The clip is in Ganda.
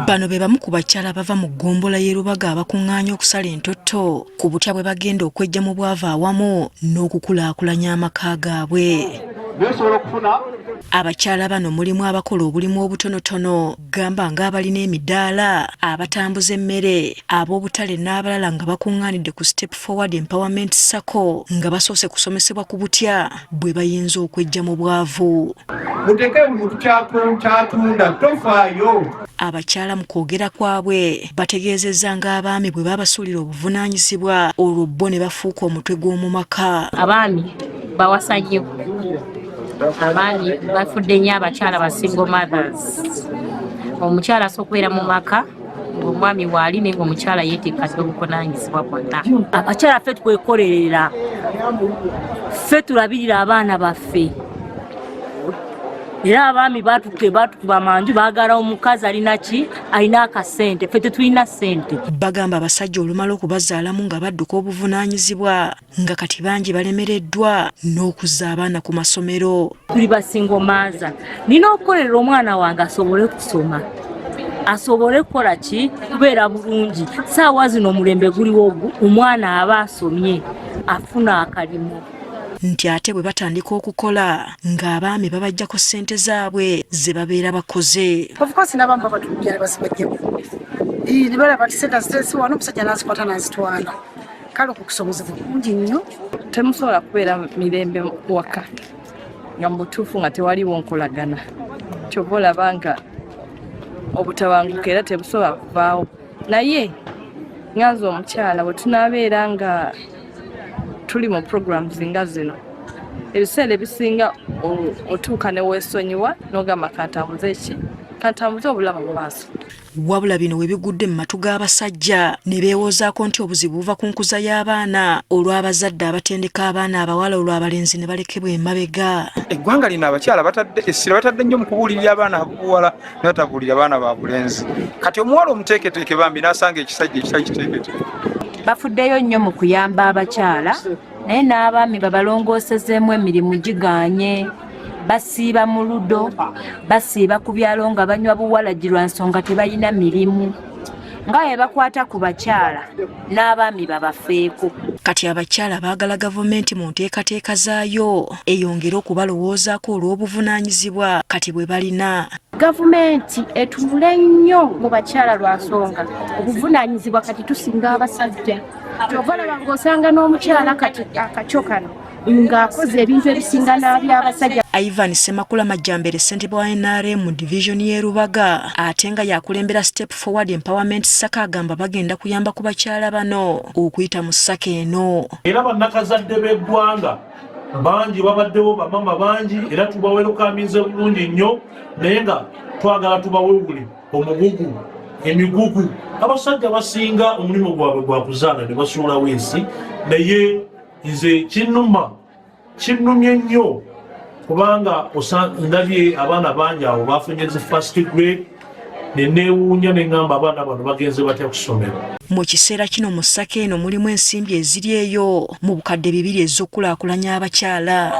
Bano be bamu ku bakyala abava mu ggombolola y'e Lubaga abakuŋŋaanya okusala entotto ku butya bwe bagenda okweggya mu bwavu awamu n'okukulaakulanya amaka gaabwe. Abakyala bano mulimu abakola obulimu obutonotono gamba ng'abalina emidaala, abatambuza emmere, ab'obutale n'abalala nga bakuŋŋaanidde ku Step Forward Empowerment Sacco nga basoose kusomesebwa ku butya bwe bayinza okweggya mu bwavu. Muteke buli muntu kyatunda tofaayo. Abakyala mu kwogera kwabwe bategeezezza ng'abaami bwe babasuulira obuvunaanyizibwa olwo bo ne bafuuka omutwe gw'omu maka. Abaami bawasa nnyo, abaami bafudde nnyo abakyala ba single mothers. Omukyala asobola okubeera mu maka ng'omwami waali naye ng'omukyala yeetikka dda obuvunaanyizibwa bwonna. Abakyala ffe twekolerera, ffe tulabirira abaana baffe, era abaami batukuba manju, baagala omukazi alina ki, alina akasente, ffe tetulina ssente. Bagamba abasajja olumala okubazaalamu nga badduka obuvunaanyizibwa nga kati bangi balemereddwa n'okuzza abaana ku masomero. Tuli ba single mother, nina okukolerera omwana wange asobole kusoma, asobole kukola ki, kubeera bulungi. Saawa zino omulembe guliwo, omwana aba asomye afuna akalimu. Nti ate bwe batandika okukola ng'abaami babajjako ssente zaabwe ze babeera bakoze. Of course n'abamu babatujja ne bazibajjako ne balaba nti ssente aziteesi wano, omusajja n'azikwata n'azitwala. Kale okukusomozebwa kungi nnyo. Temusobola kubeera mirembe waka nga mu butuufu nga tewaliwo nkolagana, kyova olaba nga obutabanguko era tebusobola kuvaawo. Naye nganze omukyala bwe tunaabeera nga tuli mu programs nga zino, ebiseera ebisinga otuuka ne weesonyiwa n'ogamba kantambuze ki, kantambuze obulamu mu maaso. Wabula bino we bigudde mu matu g'abasajja ne beewoozaako nti obuzibu buva ku nkuza y'abaana olw'abazadde abatendeka abaana abawala olwo abalenzi ne balekebwa emabega. Eggwanga lino abakyala batadde essira batadde nnyo mu kubuulirira abaana abobuwala ne batabuulira abaana ba bulenzi. Kati omuwala omuteeketeeke bambi n'asanga ekisajja ekitali kiteeketeeke. Bafuddeyo nnyo mu kuyamba abakyala, naye n'abaami babalongoosezeemu emirimu gigaanye. Basiiba mu ludo, basiiba ku byalo nga banywa buwalagi lwa nsonga tebalina mirimu. Nga bwe bakwata ku bakyala n'abaami babafeeko. Kati abakyala baagala gavumenti mu nteekateeka zaayo eyongere okubalowoozaako olw'obuvunaanyizibwa kati bwe balina. Gavumenti etunule nnyo mu bakyala lwa nsonga obuvunaanyizibwa kati tusinga abasajja. Kyova olaba ng'osanga n'omukyala kati akakyo kano ng'akoze ebintu ebisinga n'aby'abasajja. Ivan Ssemakula Majambere, ssentebe wa NRM mu divizoni y'e Lubaga ate nga yakulembera Step Forward Empowerment Sacco, agamba bagenda kuyamba ku bakyala bano okuyita mu sacco eno. Era bannakazadde b'eggwanga bangi babaddewo, bamama bangi, era tubawerukaminze bulungi nnyo, naye nga twagala tubawewule omugugu emigugu. Abasajja basinga omulimu gwabwe gwa kuzaala ne basuulawo ensi, naye nze kinnuma, kinnumye nnyo kubanga ndabye abaana bangi awo bafunye zi first grade ne neewuunya ne ŋŋamba abaana bano bagenze batya ku ssomero. Mu kiseera kino mu sacco eno mulimu ensimbi eziri eyo mu bukadde 2 ez'okukulaakulanya abakyala.